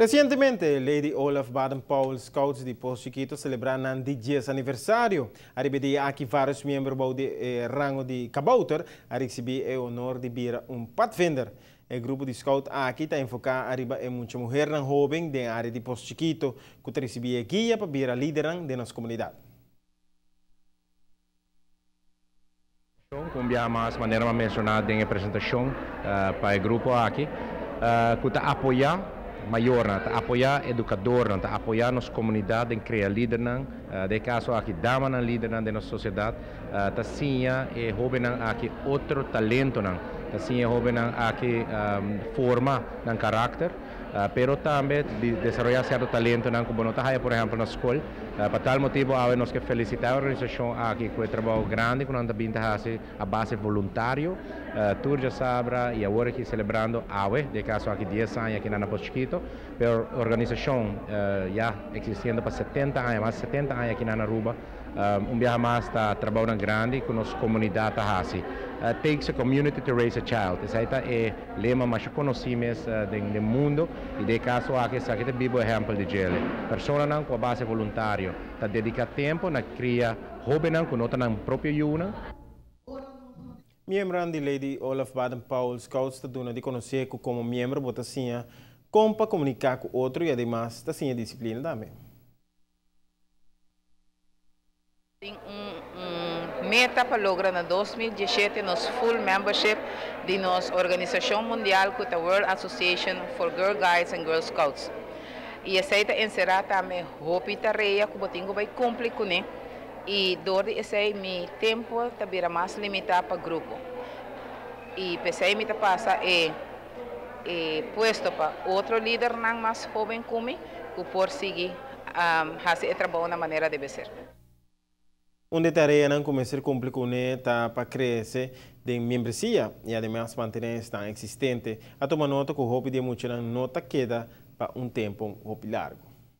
Recientemente, Lady Olaf Baden-Powell Scouts di Pos Chiquito celebra nan di 10 aniversario. Ariba e dia aki varios miembro bou di e rango di kabouter a ricibi e honor di bira un padvinder. E grupo di scout aki ta enfoca ariba e mucha muhernan hoben den area di Pos Chiquito cu ta ricibi e guia pa bira lidernan den nos comunidad. Ku un biaha mas, manera mi a menshoná den e presentashon pa e grupo aki, ku ta apoyá mayornan, ta apoyá edukadornan, ta apoyá nos komunidat den krea lidernan, den e kaso aki damanan lidernan den nos sosiedat, ta siña e hóbennan aki otro talentonan, ta siña e hóbennan aki forma nan karakter. Pero tambe di desaroyá sierto talentonan ku bo no ta haya por ehèmpel na skol. Pa tal motibu awe nos ke felisitá e organisashon aki ku e trabou grandi ku nan ta bin ta hasi a base voluntario. Tur djasabra i awor aki selebrando awe, den e kaso aki dies aña aki nan na Pos Chikito. Pero organisashon ya eksistiendo pa 70 aña, mas di 70 aña aki nan na Aruba. Un biaha mas ta trabounan grandi ku nos komunidat ta hasi. Takes a community to raise a child, esei ta e lema masha konosí mes den mundo i den e kaso aki esaki ta bibo ehèmpel di djele. Personanan ku a base voluntario ta dediká tempu na kria hóbennan ku no ta nan propio yunan. Miembronan di Lady Olaf Baden Powell Scouts ta duna di konosé ku komo miembro bo ta siña kon pa komuniká ku otro i ademas ta siña disiplina tambe. Tin un meta pa logra na 2017 nos full membership di nos organisashon mundial ku ta World Association for Girl Guides and Girl Scouts. I esei ta enserá tambe hopi tarea ku bo tin ku bai kumpli kuné i dor di esei mi tempu ta bira mas limitá pa grupo. I p'esei mi ta pasa e e puesto pa otro lidernan mas hóben ku mi ku por sigui hasi e trabou na manera debe ser. Un di e tareanan ku mester kumpli kuné ta pa krese den miembresia i ademas mantené esnan eksistente. A tuma nota ku hopi di e muchanan no ta keda pa un tempu hopi largu.